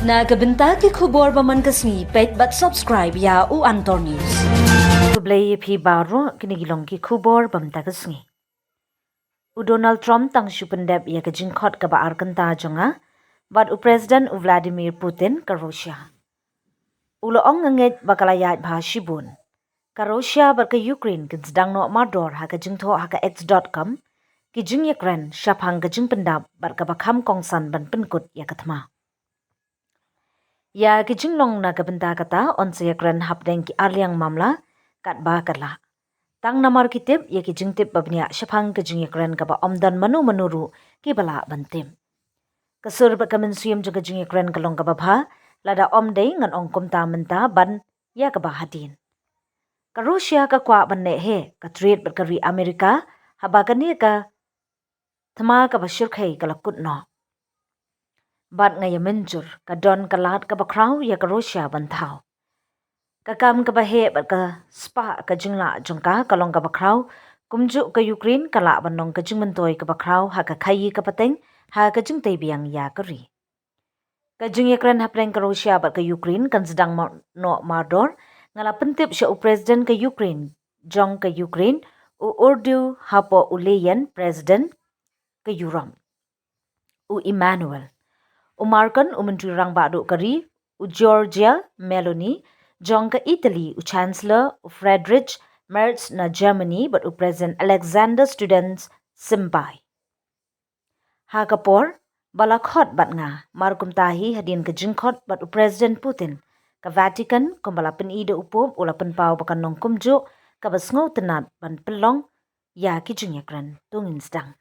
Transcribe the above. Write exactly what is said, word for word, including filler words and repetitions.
Na ka bynta ki khubor ba man ka sngi, peit bad subscribe ïa u Antor News. Khublei ïa phi baroh, kine ki long ki khubor ba mynta ka sngi. U Donald Trump tang shu pyndep ïa ka jingkhot kaba ar kynta jong nga bad u President u Vladimir Putin ka Russia. U la ong, nga ngeit ba ka la ïaid bha shibun. Ka Russia bad ka Ukraine kin sdang noh mardor ha ka jingthoh ha ka X dot com ki jingïakren shaphang ka jingpyndap bad kaba kham kongsan ban pynkut ïa ka thma. Ïa ki jinglong na ka bynta kata yn sa ïakren hapdeng ki arliang mamla katba ka lah. Tang namar ki tip ïa ki jingtip ba bniah shaphang ka jingïakren kaba ym don mano mano ruh kiba lah ban tip. Ka sur bad ka mynsiem jong ka jingïakren ka long kaba bha, lada ym dei ngan ong kumta mynta ban ïa kaba hadien. Ka Russia ka kwah ban leh heh ka trade bad ka ri Amerika haba kane ka thma kaba shyrkhei ka la kut noh. Bad nga ïa mynjur, ka don ka lad kaba khraw ïa ka Russia ban thaw. Ka kam kaba heh bad ka spah ka jinglah jong ka ka long kaba khraw, kumjuh ka Ukraine ka lah ban long ka jingmyntoi kaba khraw ha ka khaïi ka pateng, ha ka jingtei biang ïa ka ri. Ka jingïakren hapdeng ka Russia bad ka Ukraine kan sdang ma-, noh mardor, nga la pyntip sha u President ka Ukraine jong ka Ukraine, u Urdu, hapoh u Leyen, President ka Europe, u Emmanuel, u Markon, u Myntri Rangbah Duh ka ri, u Giorgia Meloni jong ka Italy, u Chancellor u Friedrich Merz na Germany bad u President Alexander Students symbai. Ha ka por ba la khot bad nga, mar kumta hi hadien ka jingkhot bad u President Putin, ka Vatican kumba la pyni da u Pope u la pynpaw ba kan long kumjuh kaba sngewtynnat ban pynlong ïa ki jingïakren. To ngin sdang.